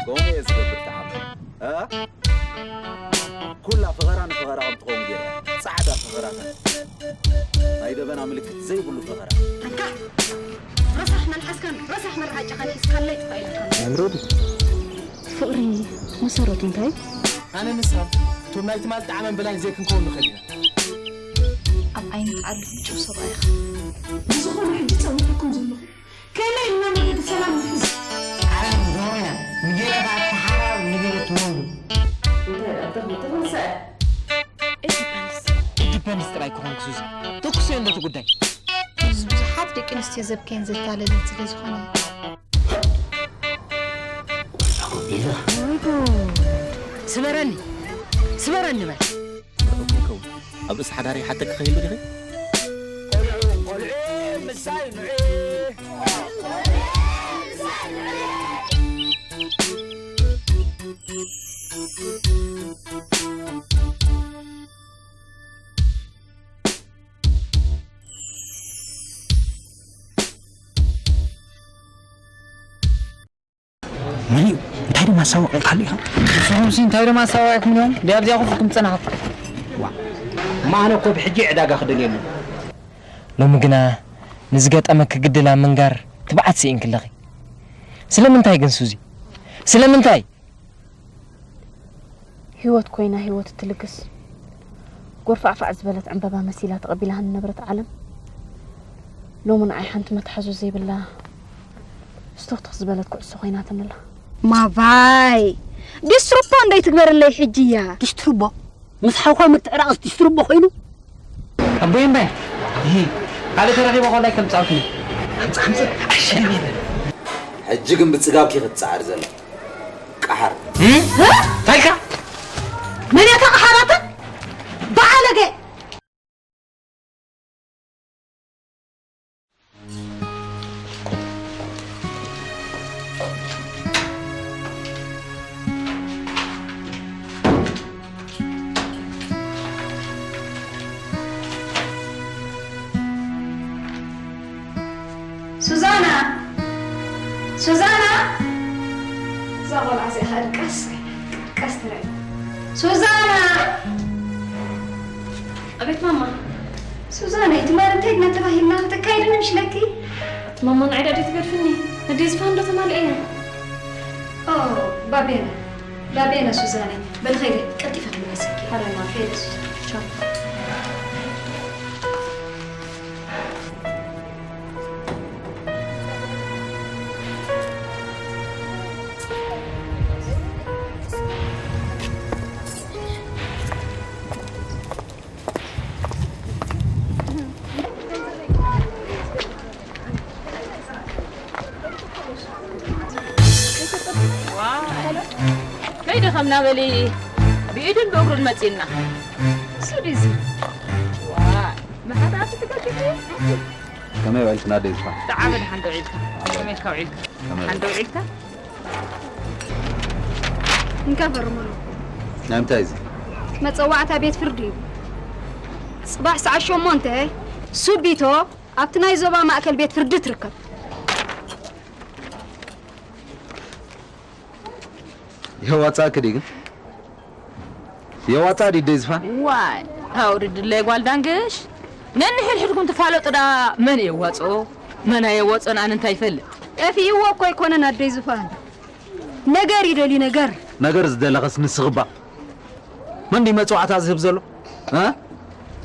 ከምኡ እየ ዝገብር ተዓመ። እ? ኩላ ፈኸራ ንፈኸራ ከም ትኸውን ገይረ። ጻዕዳ ፈኸራታት። ናይ ደበና ምልክት ዘይብሉ ፈኸራ። ኣንታ ረሳሕ መልሓስካን ረሳሕ መርዓጫኻን ሒዝካለይ ጥፋ ኢልካ። ኣልረዲ። ፍቕሪ መሰረቱ እንታይ? ኣነ ንሳ፣ እቶም ናይ ትማል ጣዕመን ብላይን ዘይክንከውን ንኽእል ኢና። ኣብ ዓይኒ ዓሊ ምጩው ሰብኣይ ኢኻ። ብዝኾነ ሕጂ ጸዊዐኩም ዘለኹ። ከመይ ኢልና መገዲ ሰላም ንሕዝ? ዓለም ዞርያ፣ ንጌረታ ተሓራር ንገረ ትወንዱ። እንታይ ደኣ ተኽሉ ተኸልሰ? It depends። It depends ጥራይ ክኾን ክሱዚ። ተኩሰዮ እንደቲ ጉዳይ። ብዙሓት ደቂ ኣንስትዮ ዘብከየን ዘታለለን ስለ ዝኾነ እዩ። ወይ ጉድ! ስበረኒ! ስበረኒ በል! ይኸውን። ኣብ ርእሲ ሓዳር ይሓተኪ ከይህሉ ዲኺ? ቆልዑ፣ ቆልዑ፣ ምሳይ ንዑ። መን እዩ? እንታይ ደማ ኣሳዋቒኻሉ ኢኻ? ንስኹምሲ እንታይ ደማ ኣሳዋቒኹም እዮም? ድያ ኣብዚኣ ኮፍ ኢልኩም ዝጸናሕኩም? ዋ፣ እሞ ኣነ እኮ ብሕጂ ዕዳጋ ክደልየሉ። ሎሚ ግና ንዝገጠመኪ ግድል ኣብ ምንጋር ትብዓት ስኢንኪ ኣለኺ። ስለምንታይ ግን ሱዚ? ስለምንታይ? ህይወት ኮይና ህይወት እትልግስ፣ ጎርፋዕፋዕ ዝበለት ዕምበባ መሲላ ተቐቢላኒ ዝነበረት ዓለም፣ ሎሚ ንዓይ ሓንቲ መትሓዙ ዘይብላ፣ ስቶኽቶኽ ዝበለት ኩዕሶ ኮይናትኒ ኣላ። ማቫይ! ዲስትሩፖ እንዶ ይትግበረለይ ሕጂ እያ። ዲስትሩቦ? ምስ ሓውካ ምትዕራቕስ ዲስትሩቦ ኮይኑ? ኣቦይ እምባይ፣ እሂ፣ ካልእ ተረኺበ ኮላይ ከም ጻውትኒ። ኣምጽእ፣ ኣምጽእ፣ ኣሸገር የለን። ሕጂ ግን ብጽጋብኪ ክትጽዓር ዘላ። ቀሓር። እ? እንታይ ኢልካ? መን እያ እታ ቀሓር ኣታ? በዓለገ! ሱዛና! ሱዛና! እዛ ቆልዓ እዚኣ ኸኣ ቀስ፣ ቀስ ትበል። ሱዛና! ኣቤት ማማ። ሱዛና፣ ትማሊ እንታይ ድና ተባሂልና? ተካይድን ምሽለኪ? ማማ፣ ንዓይ ዳኣ ትገድፍኒ? ኣደይ ዝፋን ዶ ተማልአ እያ? ኦ፣ ባቤና። ባቤና ሱዛና። በል ኸይደ፣ ቀልጢፈ ክምለሰኪ። ሓራይ ማማ፣ ከይደ ሱዛና። ቻው። ዋይ፣ ከይደኸምና በሊ፣ ብኢዱን ብእግሩን መጺእና። እሱ ድዩ እዚ? ዋይ፣ መሓዛእቲ ትገድፍ እዩ። ከመይ ውዒልክን ኣደይ ዝፋን? ብጣዕሚ ደሓን ዶ ውዒልካ? ከመይ ኢልካ ውዒልካ? ከመይ ደሓን ዶ ውዒልካ? እንካ ፈርሙሉ። ናይ ምንታይ እዚ? መጸዋዕታ ቤት ፍርዲ እዩ። ጽባሕ ሰዓት ሸሞንተ ሱቢቶ ኣብቲ ናይ ዞባ ማእከል ቤት ፍርዲ ትርከብ። የዋጻእኪ ድዩ ግን? የዋጻእ ድዩ ኣደይ ዝፋን? ዋይ፣ ኣውርድለይ ጓል ዳንግሽ። ነንሕድሕድኩም ትፋለጡ ዳ መን የዋጽኦ? መን ኣየዋጽኦን ኣነ እንታይ ይፈልጥ? ጠፊእዎ እኮ ኣይኮነን ኣደይ ዝፋን። ነገር ይደልዩ ነገር። ነገር ዝደለኸስ ንስኺ እባ። መን ድዩ መጽዋዕታ ዝህብ ዘሎ? እ?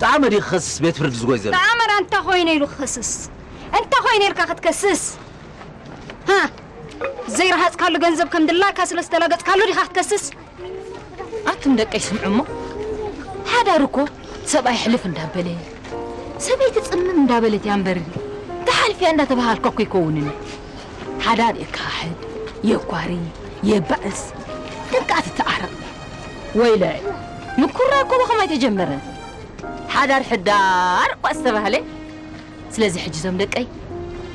ጣዕመ ድዩ ክኸስስ ቤት ፍርዲ ዝጎይ ዘሎ? ጣዕመ ዳ እንታይ ኮይነ ኢሉ ክኸስስ? እንታይ ኮይነ ኢልካ ክትከስስ? ሃ! ዘይረሃጽካሉ ገንዘብ ከም ድላካ ስለ ዝተላገጽካሉ ዲኻ ክትከስስ? ኣቱም ደቀይ ስምዑ እሞ፣ ሓዳር እኮ ሰብኣይ ሕልፍ እንዳበለ፣ ሰበይቲ ጽምም እንዳበለት እያ እምበር፣ ተሓልፍያ እንዳተባሃልካ እኮ ኣይከውንን። ሓዳር የከሓሕድ፣ የኳሪ፣ የባእስ፣ ግን ከኣ ትተዓረቕ። ወይለይ፣ ምኩራይ እኮ ብኸማይ ተጀመረ። ሓዳር ሕዳር እኳ ዝተባህለ። ስለዚ ሕጂ እዞም ደቀይ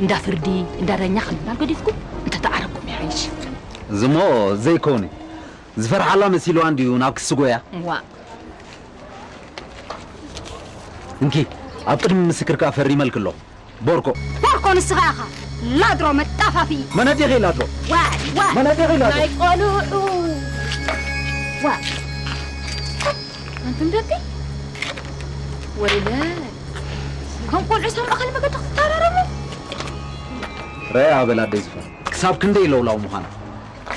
እንዳ ፍርዲ፣ እንዳ ዳኛ ከምባል ገዲፍኩም እንተተዓረቅኩም ይሓይሽ። እዚ እሞ ዘይከውን እዩ። ዝፈርሓላ መሲልዋ እንድዩ ናብ ክሲ ጎያ። ዋ። እንኪ፣ ኣብ ቅድሚ ምስክር ከኣ ፈሪመልኪ ኣለኹ። ቦርኮ። ቦርኮ ንስኻ ኢኻ። ላድሮ መጣፋፊ። መን ኣዴኺ ላድሮ? ዋይ፣ ዋይ። መን ኣዴኺ ላድሮ? ናይ ቆልዑ። ዋይ። ኣንቱም ደቂ። ወይለ። ከም ቆልዑ ሰብ ማእከል መገዲ ክትተራረሙ። ረኣያ በል ኣደይ ዝፋን። ክሳብ ክንደይ ለውላው ምዃና።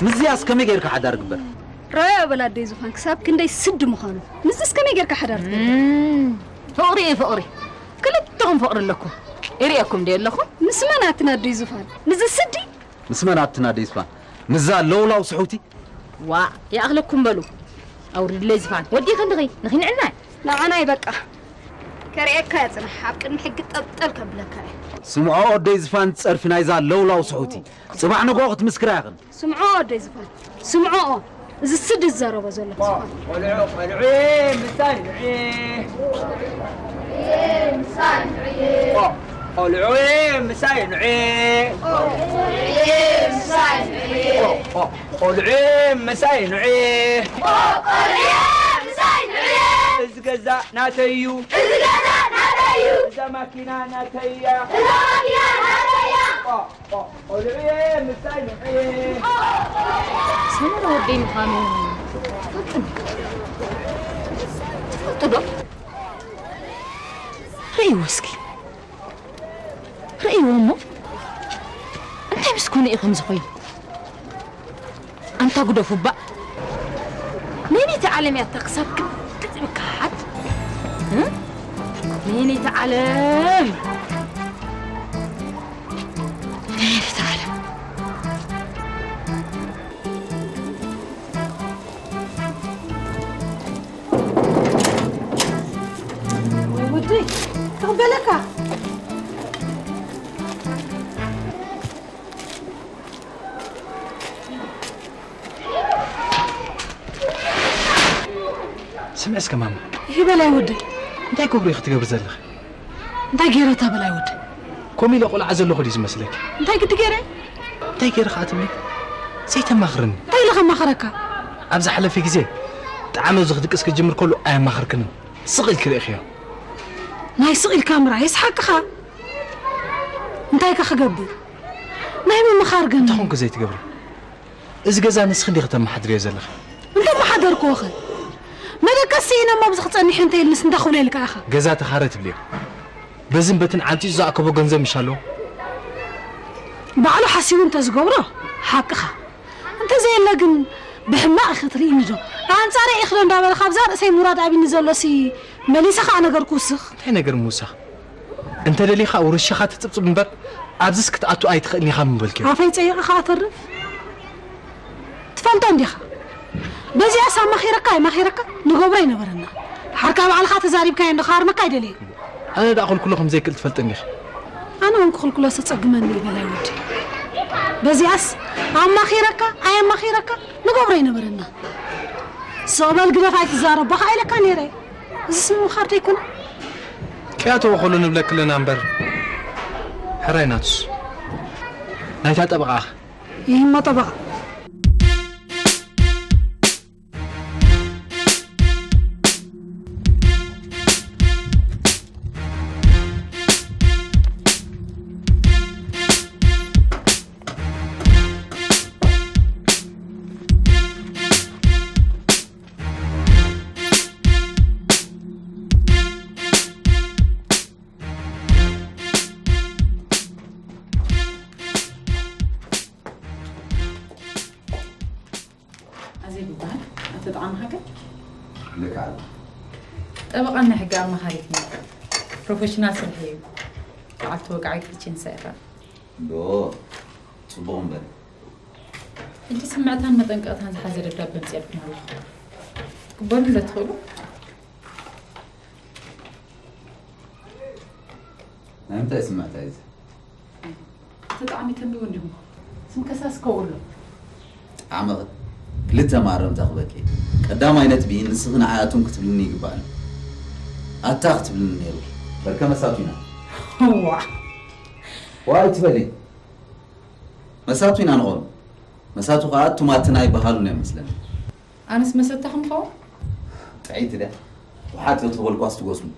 ምስዚኣስ ከመይ ጌርካ ሓዳር ግበር? ረኣያ በል ኣደይ ዝፋን። ክሳብ ክንደይ ስዲ ምዃኑ። ምስዚስ ከመይ ጌርካ ሓዳር ትገብር? እም፣ ፍቕሪ እዩ ፍቕሪ። ክልተኹም ፍቕሪ ኣለኩም። ይርእየኩም ድየ ኣለኹ? ምስ መን ኣትን ኣደይ ዝፋን? ምስዚ ስዲ? ምስ መን ኣትን ኣደይ ዝፋን? ምስዛ ለውላው ስሕውቲ? ዋ፣ ይኣኽለኩም በሉ። ኣውርድለይ ዝፋን። ወዲኺ እንድኺ፣ ንኺ ንዕናይ። ንዓናይ በቃ። ከርእየካ እየ ጽናሕ። ኣብ ቅድሚ ሕጊ ጠብጠብ ከብለካ እየ። ስምዖ ኣደይ ዝፋን ጸርፊ ናይዛ ለውላው ስሕውቲ። ጽባሕ ንግሆ ክትምስክራ ኢኽን። ስምዖ ኣደይ ዝፋን። ስምዖ። እዚ ስዲ ዝዛረቦ ዘሎ ዝፋን። ቆልዑ፣ ቆልዑ፣ ምሳይ ንዑ። ቆልዑ ምሳይ ንዑ። ቆልዑ ምሳይ ንዑ። እዚ ገዛ ናተይ እዩ። እዚ ገዛ ናተይ እዩ። እዛ ማኪና ናተይ እያ። እዛ ማኪና ናተይ እያ። ቆልዑ ምሳይ ንዑ። ሰመረ ወደይ ምዃኑ ትፈልጡ ዶ? ትፈልጡ ዶ? ርእይዎ እስኪ። ርእይዎ እሞ። እንታይ ምስ ኮነ እዩ ከምዚ ኮይኑ? ኣንታ ግደፉ እባ። ነይነይቲ ዓለም እያ እታ ክሳብ ክንድዚ ምክሕሓት? እ? ነይነይቲ ዓለም። ነይነይቲ ዓለም። ወይ ወደይ፣ ክቕበለካ። ስምዒ እስከ ማማ። ይህ በላይ ወደይ። እንታይ ክብሩ እዩ ክትገብር ዘለኺ? እንታይ ገይረ እታ በላይ ወደይ? ኮሚለ ቆልዓ ዘለኹ ድዩ ዝመስለኪ? እንታይ ግዲ ገይረ? እንታይ ገይረ ከዓ ትብሊ? ዘይተማኽርኒ። እንታይ ኢለ ከማኽረካ? ኣብ ዝሓለፈ ግዜ ጣዕመ እዚ ክድቅስ ክጅምር ከሎ ኣየማኽርክንን። ስቕ ኢልኪ ርኢኽዮ። ናይ ስቕ ኢልካ ምርኣይስ ሓቅኻ። እንታይ ከ ክገብር? ናይ ምምኻር ገመል። እንታይ ኮንኩ ዘይትገብሪ? እዚ ገዛ ንስኺ እንዲኺ ተመሓድርዮ ዘለኺ። እንተመሓደርክዎ ኸ? መደቀሲ ስኢነ እሞ ኣብዚ ክጸንሕ እንተ ኢልንስ እንታይ ክብሎ ኢልካ ኢኻ? ገዛ ተኻረ ትብልዮ። በዝን በትን ዓንጺጹ ዝኣከቦ ገንዘብ ምሽ ኣለዎ። ባዕሉ ሓሲቡ እንተ ዝገብሮ ሓቅኻ። እንተ ዘየለ ግን ብሕማቕ ኢኺ ትርእይኒ ዶ? ኣንጻረይ ኢኺ ዶ እንዳበለ ካብዛ ርእሰይ ምውራድ ኣቢኒ ዘሎሲ መሊሰ ኸኣ ነገር ክውስኽ። እንታይ ነገር ምውሳኽ? እንተ ደሊኻ ውርሻኻ ትጽብጽብ እምበር፣ ኣብዚስ ክትኣቱ ኣይትኽእልን ኢኻ ምበልክዮ። ኣፈይ ጸይቐ ኸኣ ተርፍ። ትፈልጦ እንዲኻ። በዚኣስ ኣማኺረካ ኣይማኺረካ ንገብሮ ኣይነበረና። ሓርካ ባዕልኻ ተዛሪብካዮ እንዶ ክሃርመካ ኣይደለየ። ኣነ ደኣ ክልኩሎ ከም ዘይክእል ትፈልጥ እንዲኻ። ኣነ እውን ክኽልኩሎ ዘጸግመኒ እዩ በላይ ወዲ። በዚኣስ ኣማኺረካ ኣየማኺረካ ንገብሮ ኣይነበረና። ስቕ በል ግደፍ ኣይትዛረቦ ኸኣ ኢለካ ነይረ። እዚስ ምምኻር ዶ ኣይኮነን? ቅያቶ ወኸሉ ንብለኪ ኣለና እምበር፣ ሕራይ ናቱስ። ናይታ ጠበቓ ኢኺ። ይህ እሞ ጠበቓ። ኣዜብ ይበሃል። ኣቶ ጠዓመ ሓገ? ልክዕ ኣላ። ጠበቓን ናይ ሕጊ ኣማኻሪትን እዩ። ፕሮፌሽናል ስርሒ እዩ። በዓልቲ ወግዓዊት ኪችን ሰኢኻ። እንዶ፣ ጽቡቕ እምበር። ሕጂ ስምዕታን መጠንቀቕታን ዝሓዘ ደብዳበ ኣምጺኣልኩም ኣለኹ። ክትቅበሉ ዶ ትኽእሉ? ናይ ምንታይ ስምዕታ እዩ እዚ? ተጣዕሚ ተንብቡ እንዲኹም። ስም ከሳስ ከውሎ። ጣዕመ ክልተ ማረምታ ክበቂ። ቀዳማይ ነጥቢ ንስኺ ንዓያቱን ክትብልኒ ይግባእኒ። ኣታ ክትብልኒ ነይሩ። በርከ መሳቱ ኢና። ዋ። ዋይ ትበሊ። መሳቱ ኢና ንኾኑ። መሳቱ ከኣ እቱም ኣትና ይበሃሉና ይመስለኒ። ኣነስ መሰታኹም ኸውን? ጥዕይቲ ድያ? ውሓጥ ተበልኳስ ትጎስሙ።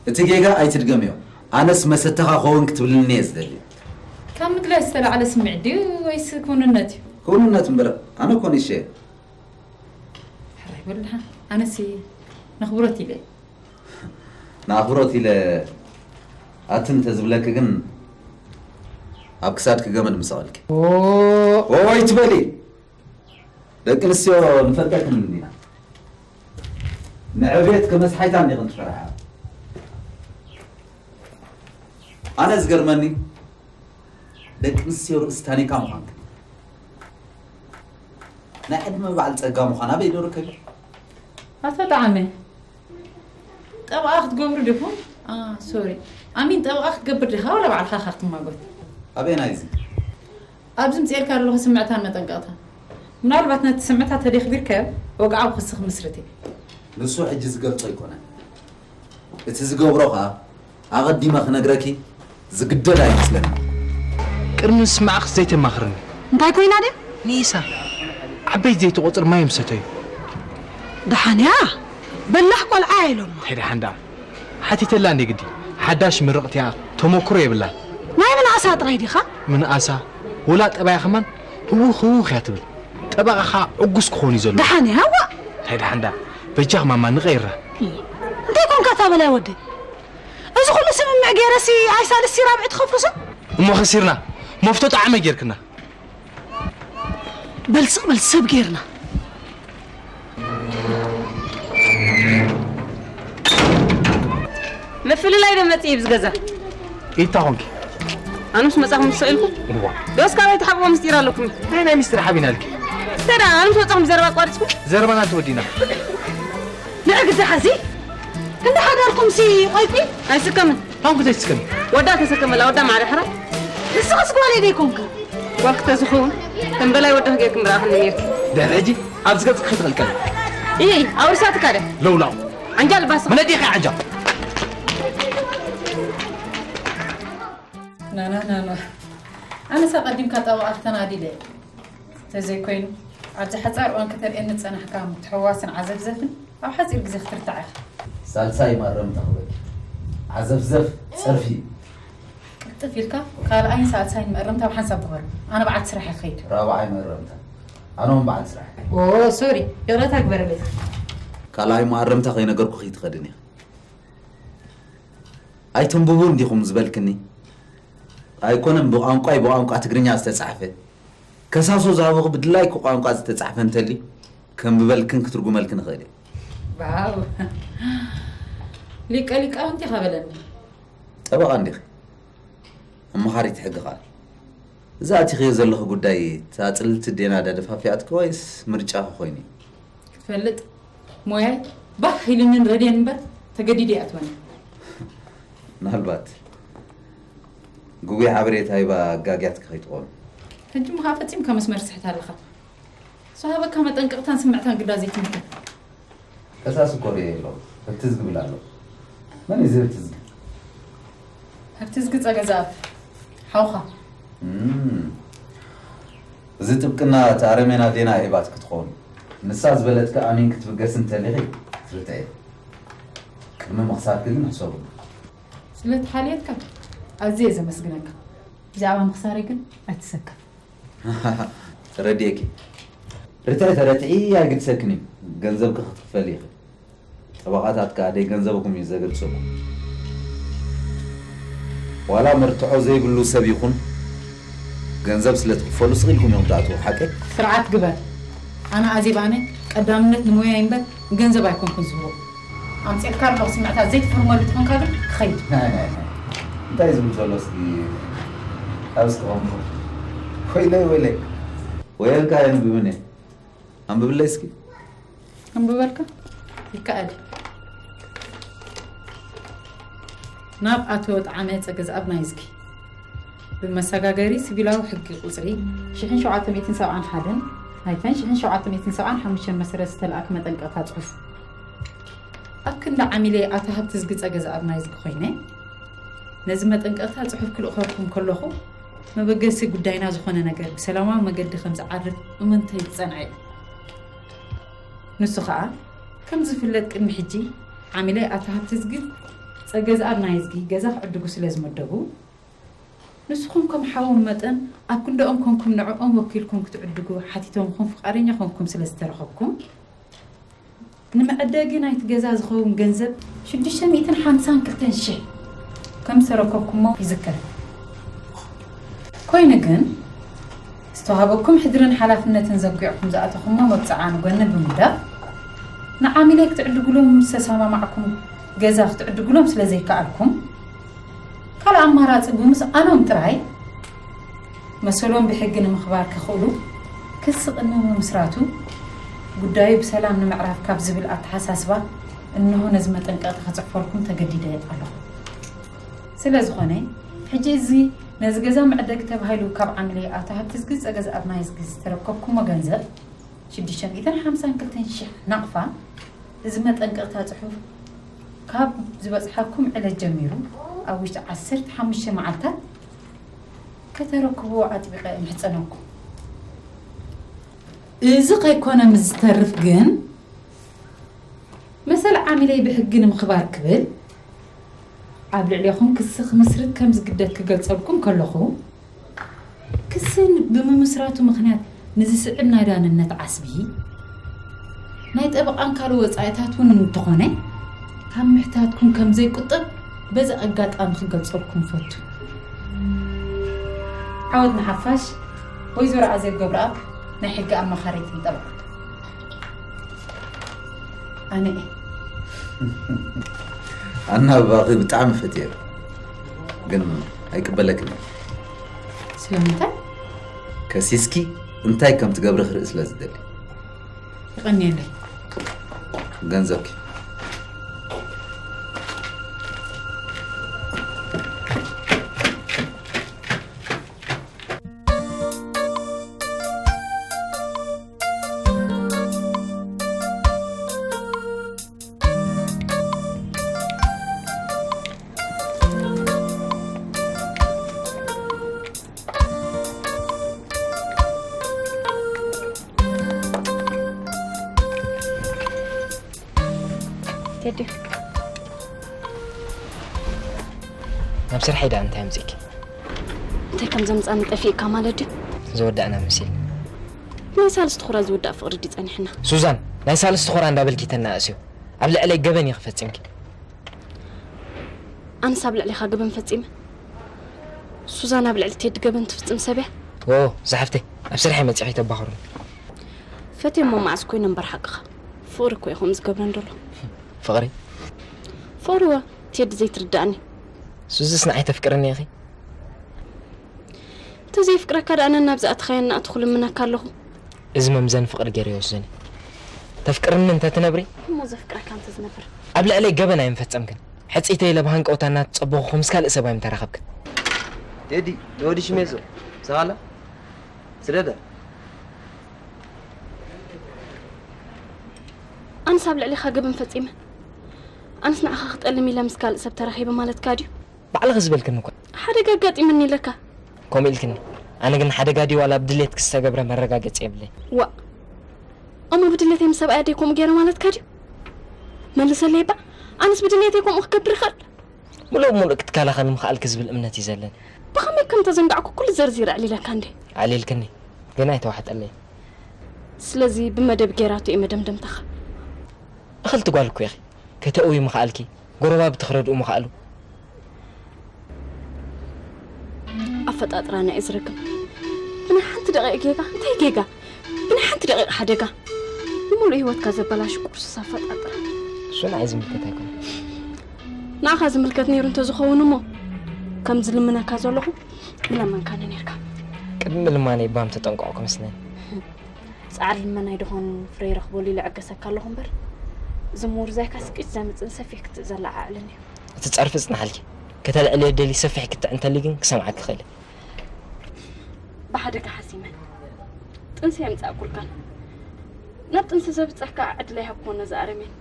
እቲ ጌጋ ኣይትድገምዮ። ኣነስ መሰተኻ ኸውን ክትብልኒ እየ ዝደሊ። ካብ ምግላጽ ዝተላዕለ ስምዒት ድዩ ወይስ ክውንነት እዩ? ክውንነት እምበር፣ ኣነ እኮ ንእሸ እየ። ሕራይ በል ደሓን። ኣነስ ንኽብረት ኢለ እየ። ንኣኽብሮት ኢለ ኣትን እንተዝብለኪ ግን ኣብ ክሳድኪ ገመድ ምሰቐልኪ። ኦ! ኦይ ትበሊ! ደቂ ኣንስትዮ ንፈልጠክን እንዲና። ንዕብየት ከመስሓይታ እንዲኽን ትፈርሓ። ኣነ ዝገርመኒ ደቂ ኣንስትዮ ርእሲ ታኒካ ምዃንክን። ናይ ዕድመ በዓል ጸጋ ምዃን ኣበይ ዶ ርከብ? ኣቶ ጣዕመ፣ ጠበቓ ክትገብሩ ዲኹም? አ፣ ሶሪ። ኣሚን፣ ጠበቓ ክትገብር ዲኻ ዋላ ባዕልኻ ኢኻ ክትማጎት? ኣበየናይ እዚ? ኣብዚ ምጽኤልካ ዘለኹ ስምዕታን መጠንቀቕታን። ምናልባት ነቲ ስምዕታ ተደኽቢርካዮ፣ ወግዓዊ ክሲ ክምስርት እየ። ንሱ ሕጂ ዝገልጾ ኣይኮነን። እቲ ዝገብሮ ኸኣ ኣቐዲመ ክነግረኪ ዝግደድ ኣይመስለኒ። ቅድሚ ምስማዕኺ ዘይተማኽርኒ። እንታይ ኮይና ድያ? ንኢሳ። ዓበይቲ ዘይትቖጽር ማይ ምስ ሰተዩ። ደሓን እያ። በላሕ ቆልዓ እያ ኢሎማ። እንታይ ደሓን ደኣ? ሓቲተላ እንዴ ግዲ። ሓዳሽ ምርቕቲ እያ፣ ተመክሮ የብላን። ናይ ምንኣሳ ጥራይ ዲኻ? ምንኣሳ? ወላ ጠባያ ከማን ህውኽ ህውኽ እያ ትብል። ጠበቓኻ ዕጉስ ክኾን እዩ ዘሎ። ደሓን እያ፣ ሃዋ። እንታይ ደሓን ደኣ? በጃኽ ማማ ንቐይራ። እንታይ ኮንካ እታ በላይ ወደይ? እዚ ኩሉ ስምምዕ ገይረሲ ኣይ ሳልስቲ ራብዒ ትኸፍሉሶ? እሞ ከሲርና። መፍቶ ጣዕመ ጌርክና። በል ስቕ በል ሰብ ጌርና። ምፍልላይ ዶ መጽእ ብዝገዛ? ኢታ ኾንኪ? ኣነ ምስ መጻኹም ዝስቕ ኢልኩም? እዋ። ዶስ ካበይ ትሓብዎ ምስጢር ኣለኩም? ናይ፣ ናይ ምስጢር ሓቢና ኢልኪ። እንታይ ደኣ፣ ኣነ ምስ መጻኹም ዘረባ ኣቋሪጽኩም? ዘረባና ተወዲና። ንዕ ግዜ ሓዚ? ክንዲ ሓዳርኩም ሲ ቆይቂ? ኣይስከምን። ታንኩ ዘይስከም። ወዳ ተሰከመላ፣ ወዳ ማዕረ ሕራ። ንስኽስ ጓል ደይ ኮንካ? ጓል ክተዝኸውን፣ ከም በላይ ወዳ ጌርኩም ረኣኽኒ ኔርኪ። ድሕሪ ሕጂ ኣብዚ ገጽ ክሕትኽልከል። ኢይ፣ ኣውርሳትካ ደ? ለውላው። ዓንጃል ባስ። መነዴኻ ዓንጃል? ናና፣ ናና። ኣነስ ኣቐዲምካ ጠበቓ ክተናዲ ኢለ። ተዘይኮይኑ፣ ኣብዚ ሓጻር እዋን ከተርእየኒ ዝጸናሕካ ምትሕውዋስን ዓዘፍዘፍን ኣብ ሓጺር ግዜ ክትርታዕ ኢኻ። ሳልሳይ ማረምታ ክበኪ። ዓዘፍዘፍ ጸርፊ እዩ። ቅልጥፍ ኢልካ ካልኣይን ሳልሳይን መእረምታ ኣብ ሓንሳብ ግበሮ። ኣነ በዓልቲ ስራሕ እየ ክኸይድ። ራብዓይ መእረምታ። ኣነ እውን በዓል ስራሕ እየ። ኦ፣ ሶሪ። ይቕረታ ግበረለይ። ካልኣይ መኣረምታ ከይነገርኩኺ ትኸድን ኢኺ። ኣይተንብቡን ዲኹም ዝበልክኒ? ኣይኮነን ብቋንቋይ ብቋንቋ ትግርኛ ዝተጻሕፈ። ከሳሶ ዝሃቡኺ ብድላይኪ ቋንቋ ዝተጻሕፈ እንተልዩ፣ ከንብበልክን ክትርጉመልክን እኽእል እየ። ዋው! ሊቀ ሊቃውንቲ ኢኻ በለኒ። ጠበቓ እንዲኺ። ኣማኻሪት ሕጊ ኸኣ። እዛ ኣቲኽዮ ዘለኺ ጉዳይ፣ እታ ጽልልቲ ዴና ድያ ደፋፊኣትኪ ወይስ ምርጫኺ ኮይኑ እዩ? ክትፈልጥ፣ ሞያይ ባህ ኢሉንን ረድየን እምበር፣ ተገዲደ ኣይኣትወን። ምናልባት፣ ግጉይ ሓበሬታ ሂባ ኣጋግያትኪ ከይትኾን። ሕጂ እሞ ኸኣ ፈጺምካ መስመር ትስሕት ኣለኻ። ዝሃበካ መጠንቀቕታን ስምዕታን ግዳ ዘይትምልከት። ከሳስ እኮ ርእየ ኣለኹ። ህብቲ ዝግብል ኣሎ። መን እዩ እዚ ህብቲ ዝግ? ህብቲ ዝግ ጸገ ዝኣብ። ሓውኻ። እም። እዚ ጥብቅና እቲ ኣረሜን ኣዴና ሂባትኪ ትኸውን። ንሳ ዝበለትኪ ኣሚንኪ ክትብገሲ እንተሊኺ ትርትዒ። ቅድሚ ምኽሳርኪ ግን ሕሰቡ። ስለ ተሓልየትካ ኣዝየ ዘመስግነካ። ብዛዕባ ምኽሳረይ ግን ኣይትሰከፍ። ተረዲኤኪ። ርትዒ ተረትዒ ኣይግድሰክን እዩ። ገንዘብኪ ክትክፈሊ ኢኺ። ጠበቓታት ከኣ ደይ ገንዘብኩም እዩ ዘገድሰኩም። ዋላ መርትዖ ዘይብሉ ሰብ ይኹን፣ ገንዘብ ስለ ትኽፈሉ ስቕ ኢልኩም ኢኹም ትኣትዉ፣ ሓቀይ? ስርዓት ግበር። ኣነ ኣዜብ ኣነ ቀዳምነት ንሞያይ እምበር ንገንዘብ ኣይኮንኩን ዝህቦ። ኣምጺእልካ ኣለኹ ስምዕታት ዘይትፍርመሉ ትኾንካ ግን ክኸይድ። ናይ፣ ናይ፣ ናይ። እንታይ ዝብል ዘሎ እስኪ ኣብ እስኪ ቐምጡ። ወይለይ ወይለይ። ወየልካ የንብብን እየ። ኣንብብለይ እስኪ። ኣንብበልካ? ይከኣል። ናብ ኣቶ ጠዓመ ጸገዝኣብ ናይዝጊ ብመሰጋገሪ ሲቪላዊ ሕጊ ቁጽሪ ሽሕን ሸውዓተ ሚእትን ሰብዓን ሓደን ናይተን ሽሕን ሸውዓተ ሚእትን ሰብዓን ሓሙሽተን መሰረት ዝተላእክ መጠንቀቕታ ጽሑፍ። ኣብ ክንዲ ዓሚለይ ኣቶ ሃብተዝጊ ጸገዝኣብ ናይዝጊ ኮይነ፣ ነዚ መጠንቀቕታ ጽሑፍ ክልእኸልኩም ከለኹ፣ መበገሲ ጉዳይና ዝኾነ ነገር ብሰላማዊ መገዲ ከም ዝዓርፍ እምንተይ ዝጸንዐ እዩ። ንሱ ኸኣ፣ ከም ዝፍለጥ ቅድሚ ሕጂ ዓሚለይ ኣቶ ሃብተዝጊ ጸገዝኣብ ናይዝጊ ገዛ ክዕድጉ ስለ ዝመደቡ፣ ንስኹም ከም ሓዎም መጠን ኣብ ክንድኦም ኮንኩም ንዕኦም ወኪልኩም ክትዕድጉ ሓቲቶምኹም ፍቓደኛ ኮንኩም ስለ ዝተረኸብኩም፣ ንመዐደጊ ናይቲ ገዛ ዝኸውን ገንዘብ ሽዱሽተ ሚእትን ሓምሳን ክልተን ሽሕ ከም ዝተረከብኩሞ ይዝከር። ኮይኑ ግን፣ ዝተዋህበኩም ሕድርን ሓላፍነትን ዘጒዕኩም ዝኣተኹሞ መብጽዓ ንጎኒ ብምግዳፍ፣ ንዓሚለይ ክትዕድጉሎም ምስ ተሰማማዕኩም ገዛ ክትዕድጉሎም ስለ ዘይከኣልኩም፣ ካልእ ኣማራጺ ብምስኣኖም ጥራይ፣ መሰሎም ብሕጊ ንምኽባር ክኽእሉ፣ ክሲ ቅድሚ ምምስራቱ፣ ጉዳዩ ብሰላም ንምዕራፍ ካብ ዝብል ኣተሓሳስባ፣ እንሆ ነዚ መጠንቀቕታ ክጽሕፈልኩም ተገዲደ ኣለኹ። ስለ ዝኾነ፣ ሕጂ እዚ ነዚ ገዛ መዕደጊ ተባሂሉ ካብ ዓሚለይ ኣቶ ሃብተዝጊ ጸገዝኣብ ናይዝጊ ዝተረከብኩሞ ገንዘብ፣ ሽዱሽተ ሚእትን ሓምሳን ክልተን ሽሕ ናቕፋ፣ እዚ መጠንቀቕታ ጽሑፍ ካብ ዝበጽሓኩም ዕለት ጀሚሩ ኣብ ውሽጢ ዓሰርተ ሓሙሽተ መዓልታት ከተረክብዎ ኣጥቢቐ እምሕጸነኩም። እዚ ከይኮነ ምስ ዝተርፍ ግን፣ መሰል ዓሚለይ ብሕጊ ንምኽባር ክብል፣ ኣብ ልዕሌኹም ክሲ ክምስርት ከም ዝግደድ ክገልጸልኩም ከለኹ፣ ክሲ ብምምስራቱ ምኽንያት ንዝስዕብ ናይ ዳንነት ዓስቢ፣ ናይ ጠበቓን ካልእ ወጻኢታት እውን እንተኾነ፣ ካብ ምሕታትኩም ከም ዘይቁጠብ በዚ ኣጋጣሚ ክገልጸልኩም እፈቱ። ዓወት ንሓፋሽ። ወይዘሮ ኣዜብ ገብረኣብ፣ ናይ ሕጊ ኣማኻሪትን ጠበቓን። ኣነ እየ። ኣናብባኺ ብጣዕሚ ፈትየ፣ ግን ኣይቅበለክን እየ። ስለምንታይ? ከሲስኪ እንታይ ከም ትገብሪ ክርኢ ስለ ዝደሊ። የቐንየለይ። ገንዘብኪ። ቴዲ፣ ናብ ስርሐይ ደኣ እንታይ ኣምጺእኪ? እንታይ ከም ዘምጻኒ ጠፊእካ ማለት ድዩ? ዝወዳእና መሲል። ናይ ሳልስቲ ኹራ ዝውዳእ ፍቕሪ ድዩ ጸኒሕና? ሱዛን፣ ናይ ሳልስቲ ኹራ እንዳበልኪ ተናእስዮ። ኣብ ልዕለይ ገበን ኢኺ ፈጺምኪ። ኣነስ ኣብ ልዕሌኻ ገበን ፈጺመ? ሱዛን ኣብ ልዕሊ ቴዲ ገበን ትፍጽም ሰብ እያ? ኦ፣ ዝሓፍተይ፣ ኣብ ስርሐይ መጺኺ ተባኽሩኒ። ፈትየ እሞ መዓስ ኮይነ እምበር ሓቅኻ። ፍቕሪ እኮ እዩ ከምኡ ዝገብረን ዘሎ። ፍቕሪ? ፍቕሪ እወ፣ ቴዲ ዘይትርድኣኒ። ሱዝስ ንዓይ ተፍቅርኒ ኢኺ? እንተዘይፍቅረካ ደኣ ነናብ ዝኣተኻዮ እናእተኹ ልምነካ ኣለኹ። እዚ መምዘኒ ፍቕሪ ገይረ ይወስን እዩ። ተፍቅርኒ እንተትነብሪ? እሞ ዘፍቅረካ እንተዝነብር? ኣብ ልዕለይ ገበን ኣይምፈጸምክን። ሕጽይተይ ኢለ ብሃንቀውታ እናተጸበኹ ምስ ካልእ ሰብኣይ ምተራኸብክን። ቴዲ፣ ንወዲ ሽሜሶ፣ ሰቓላ? ስደዳ። ኣነስ ኣብ ልዕሌኻ ገበን ፈጺመ? ኣነስ ንዓኻ ክጠልም ኢለ ምስ ካልእ ሰብ ተራኺበ ማለትካ ድዩ? ባዕልኺ ዝበልክኒ እኮ። ሓደጋ ኣጋጢሙኒ ኢለካ። ከምኡ ኢልክኒ። ኣነ ግን ሓደጋ ድዩ ዋላ ብድሌትኪ ዝተገብረ መረጋገጺ የብለይ። ዋእ። እሞ ብድሌተይ ምስ ሰብኣይ ኣደይ ከምኡ ገይረ ማለትካ ድዩ? መልሰለይ እባ። ኣነስ ብድሌተይ ከምኡ ክገብር ይኽእል? ምሉእ ብምሉእ ክትከላኸሊ ምኽኣልኪ ዝብል እምነት እዩ ዘለኒ። ብኸመይ ከም ተዘንጋዕኩ ኩሉ ዘርዚረ ኣዕሊለካ እንዴ? ኣዕሊልክኒ፣ ግን ኣይተዋሕጠለይን። ስለዚ ብመደብ ገይራቶ እዩ መደምደምታኻ። እኽልቲ ጓል እኮ ኢኺ። ከተእውዪ ምኽኣልኪ፣ ጎረባብቲ ክረድኡ ምኽኣሉ። ኣፈጣጥራና እዩ ዝረክብ። ብናይ ሓንቲ ደቂቕ ጌጋ፣ እንታይ ጌጋ? ብናይ ሓንቲ ደቂቕ ሓደጋ ንምሉእ ህይወትካ ዘበላሹ ቁርሱስ ኣፈጣጥራ። እሱ ንዓይ ዝምልከት ኣይኮነን። ንዓኻ ዝምልከት ነይሩ እንተዝኸውን እሞ፣ ከም ዝልምነካ ዘለኹ ምለመንካኒ ነይርካ። ምልማነይ ባም ተጠንቀቑ ክመስለኒ። ጻዕሪ ልመናይ ድኾን ፍረ ይረኽበሉ ኢለ ዕገሰካ ኣለኹ እምበር፣ እዚ ምውርዛይካ ስቂት ዘምጽን ሰፊሕ ክትእ ዘለዓዕልን እዩ። እቲ ጸርፊ ጽናሓልኪ። ከተልዕልዮ ደሊ ሰፊሕ ክትዕ እንተሊ ግን ክሰምዓኪ ክእል። ብሓደጋ ሓሲመ ጥንሲ የምጻእኩልካን። ናብ ጥንሲ ዘብጽሕ ከዓ ዕድል ኣይሃብክዎን ነዚ ኣረሜን።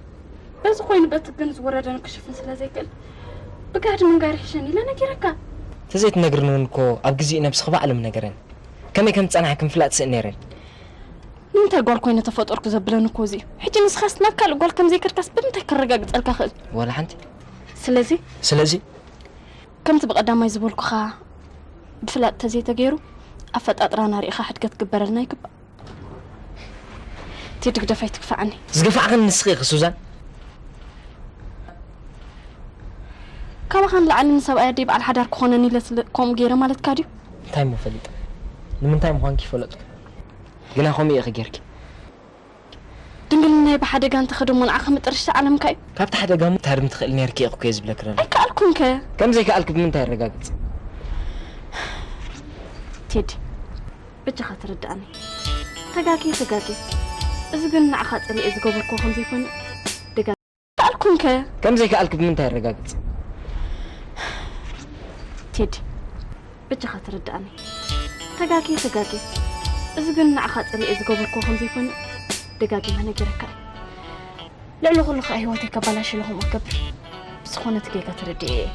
በዚ ኮይኑ በቲ ግን ዝወረደኒ ክሽፍን ስለ ዘይክእል፣ ብጋህዲ ምንጋር ይሕሸኒ ኢለ ነጊረካ። ተዘይትነግርኒ እውን እኮ ኣብ ግዜኡ ነብስኺ ባዕሉ ምነገረኒ። ከመይ ከም ዝጸናሕኪ ምፍላጥ ስእን ነይረኒ። ንምንታይ ጓል ኮይነ ተፈጠርኩ ዘብለኒ እኮ እዚ እዩ። ሕጂ ንስኻስ ናብ ካልእ ጓል ከም ዘይከድካስ ብምንታይ ከረጋግጸልካ ክእል? ዋላ ሓንቲ። ስለዚ ስለዚ ከምቲ ብቐዳማይ ዝበልኩኻ ብፍላጥ ተዘይተገይሩ ኣፈጣጥራና ርኢኻ ሕድገት ግበረልና ይግባእ። ቴዲ ግደፍ ኣይትግፋዓኒ። ዝገፋዕኽን ንስኺ ኢኺ ሱዛን። ካባኻ ንላዕሊ ንሰብኣይ ኣደይ በዓል ሓዳር ክኾነኒ ኢለ ስለ ከምኡ ገይረ ማለትካ ድዩ? እንታይ እሞ ፈሊጠ? ንምንታይ ምዃንኪ ይፈለጥኩ። ግና ከምኡ ኢኺ ጌርኪ። ድንግልናይ ብሓደጋ እንተኸደ እሞ ንዓኻ መጠረሽታ ዓለምካ እዩ። ካብቲ ሓደጋ እሞ ታድሚ ትኽእል ኔርኪ ኢኺ እኮ እየ ዝብለኪ ዘለኹ። ኣይከኣልኩን ከ። ከም ዘይከኣልኪ ብምንታይ የረጋግጽ? ቴዲ፣ በጃኻ ተረድኣኒ። ተጋግየ ተጋግየ። እዚ ግን ንዓኻ ጸሊኤ ዝገበርክዎ ከም ዘይኮነ ደጋ ኣይከኣልኩን ከ። ከም ዘይከኣልኪ ብምንታይ የረጋግጽ? ቴዲ፣ በጃኻ ተረድኣኒ። ተጋግየ ተጋግየ። እዚ ግን ንዓኻ ጸሊኤ ዝገበርክዎ ከም ዘይኮነ ደጋጊመ ነጊረካ እየ። ልዕሊ ኩሉ ከኣ ህይወተይ ከባላሽለ ከምኡ ክገብር። ብዝኾነ እቲ ጌጋ ተረዲኤ እየ።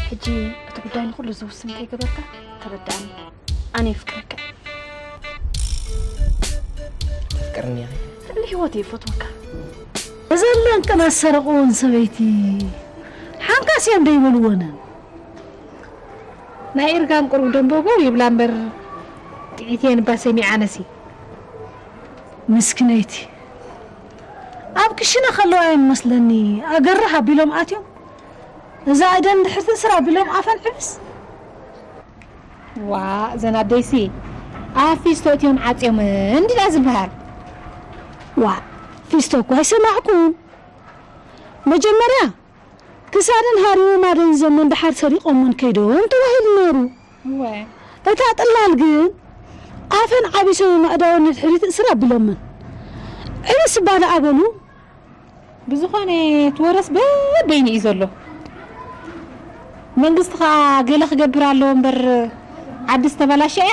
ሕጂ እቲ ጉዳይ ንኹሉ ዝውስን ከይገበርካ ተረድኣኒ። ኣነ የፍቅረካ። ተፍቅርኒ ኢኺ? ልዕሊ ህይወተይ ይፈትወካ። እዘን ለንቅናት ሰረቕወን ሰበይቲ ሓንካስ እየን ዶ ይበልወንን? ናይ እርጋን ቁሩብ ደንበጎ ይብላ እምበር ጥዒት እየን እባ ሰሚዐ ኣነሲ። ምስኪነይቲ ኣብ ክሽነ ከለዋ እዮም መስለኒ ኣገርህ ኣቢሎም ኣትዮም። እዛ እደን ድሕርቲ ስራ ቢሎም ኣፈን ዕብስ። ዋ እዘን ኣደይሲ ኣብ ፊስቶ እትዮም ዓፅዮምን እንዲዳ ዝበሃል። ዋ ፊስቶ እኳ ኣይሰማዕኩን። መጀመርያ ክሳደን ሃሪሞም ኣደንዚዞመን ደሓር ሰሪቖመን ከይዶም ተባሂሉ ነይሩ። እወ። እታ ጥላል ግን ኣፈን ዓቢሶም ኣእዳወን ንድሕሪት እስር ኣቢሎመን ዕብስ እባ ደኣ በሉ። ብዝኾነ እቲ ወረስ በበይኑ እዩ ዘሎ። መንግስቲ ኸኣ ገለ ክገብር ኣለዎ እምበር ዓዲ ዝተበላሸ እያ።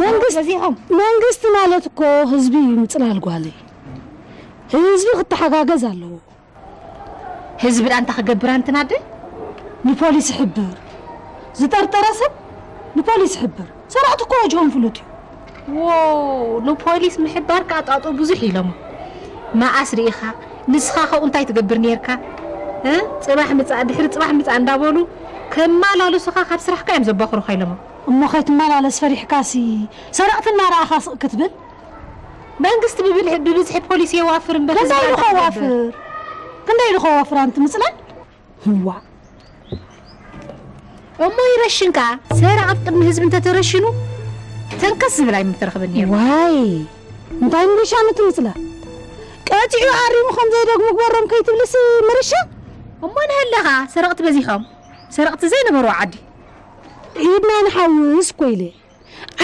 መንግስት በዚሖም። መንግስቲ ማለት እኮ ህዝቢ እዩ ምጽላል ጓለይ። ህዝቢ ክተሓጋገዝ ኣለዎ። ህዝቢ ደኣ እንታይ ክገብር ኣንትን ኣደ? ንፖሊስ ይሕብር። ዝጠርጠረ ሰብ ንፖሊስ ይሕብር። ሰራቕቲ እኮ ወጅሆም ፍሉጥ እዩ። ዎ ንፖሊስ ምሕባር ከኣ ጣጦ ብዙሕ ኢሎሞ። መኣስ ርኢኻ? ንስኻ ኸው እንታይ ትገብር ነይርካ? እ? ጽባሕ ምጻእ ድሕሪ ጽባሕ ምጻእ እንዳበሉ ከማላልሱኻ ካብ ስራሕካ እዮም ዘባኽሩኻ ኢሎሞ። እሞ ከይትመላለስ ፈሪሕካሲ ሰረቕቲ እናረኣኻ ስቕ ክትብል? መንግስቲ ብብልሒ ብብዝሒ ፖሊስ የዋፍር እምበር ክንደይ ኢሉ ከዋፍር? ክንደይ ኢሉ ከዋፍር ኣንቲ ምጽላል? ህዋ እሞ ይረሽን ከኣ ሰራቒ ኣብ ቅድሚ ህዝቢ እንተተረሽኑ ተንከስ ዝብል ኣይምተረኽበን ነይሩ። ዋይ እንታይ ምርሻ ነቲ ምጽላል ቀጺዑ ኣሪሙ ከም ዘይደግሙ ግበሮም ከይትብልስ ምርሻ። እሞ ንሀለኻ ሰረቕቲ በዚሖም ሰረቕቲ ዘይነበርዎ ዓዲ ኢድና ንሓውስ እኮ ኢለ።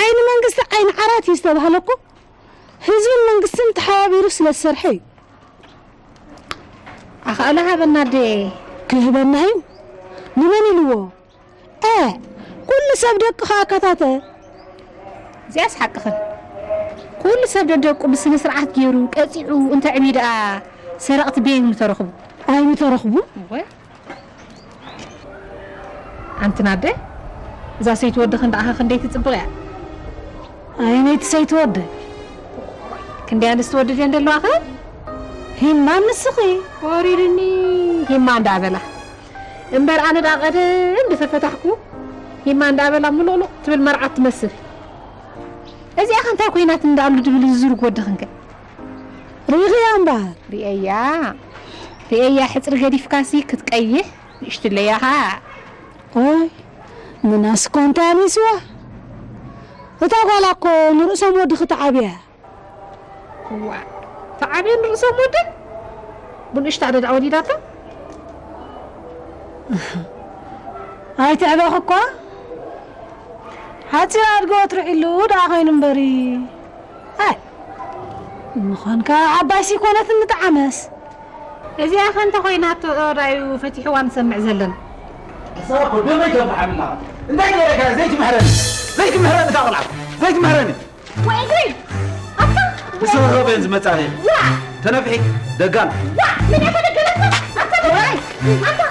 ዓይኒ መንግስቲ ዓይኒ ዓራት እዩ ዝተባህለ እኮ ህዝብን መንግስትን ተሓባቢሩ ስለ ዝሰርሐ እዩ። ኣኻእሎ ሃበና ኣደ። ክህበና እዩ? ንመን ኢልዎ? እ ኩሉ ሰብ ደቅኻ ኣካታተ። እዚኣስ ሓቅኽን። ኩሉ ሰብ ደደቁ ብስነ ስርዓት ገይሩ ቀፂዑ እንተዕብዩ ደኣ ሰረቕቲ በየን ምተረኽቡ? ኣይምተረኽቡ። እወ። ኣንቲ ናደ እዛ ሰይቲ ወድኽን ደኣ ክንደይ ትጽብቕ እያ። ኣየነይቲ ሰይቲ ወደ? ክንደይ ኣንስቲ ወዲ ድየን ዘለዋኸ? ሂማ ንስኺ። ወሪድኒ ሂማ እንዳበላ እምበር ኣነ ደኣ ቀደም ብተፈታሕኩ ሂማ እንዳበላ ምሉቕሉቕ ትብል መርዓት ትመስል። እዚኣ ከ እንታይ ኮይናት እንዳኣሉ ድብል ዝዝርግ ወድኽንከ? ርኢኽያ እምበኣር። ርእየያ ርእየያ ሕጽሪ ገዲፍካሲ ክትቀይሕ ንእሽትለያ ኸኣ። ኦይ ምናስ እኮ እንታይ ኣኒስዋ። እታ ጓላ እኮ ንርእሶም ወዲ ክትዓብያ። እዋ ተዓብየ ንርእሶም ወዲ ብንእሽታ ደድኣ ወሊዳታ። ኣይትዕበኽ እኳ ሓጺር ኣድጊ ወትሩ ዒሉ ደኣ ኮይኑ እምበሪ። ኣይ፣ ምዃንካ ዓባይ ሲኮነት እንጠዓመስ። እዚኣ ኸ እንተ ኾይናቶ ራዩ ፈቲሕዋ ንሰምዕ ዘለና። ንሳ እኮ ደመይ ተብርሓልና። እንታይ ገይረካ ዘይትምሕረኒ? ዘይትምሕረኒ እታ ቖልዓ። ዘይትምሕረኒ። ወይ እግሪ! ኣታ! ብሰበበን ዝመጻኒ። ዋ! ተነፍሒ፣ ደጋን። ዋ! ምን ያፈለገለካ? ኣታ! ኣታ! ኣታ!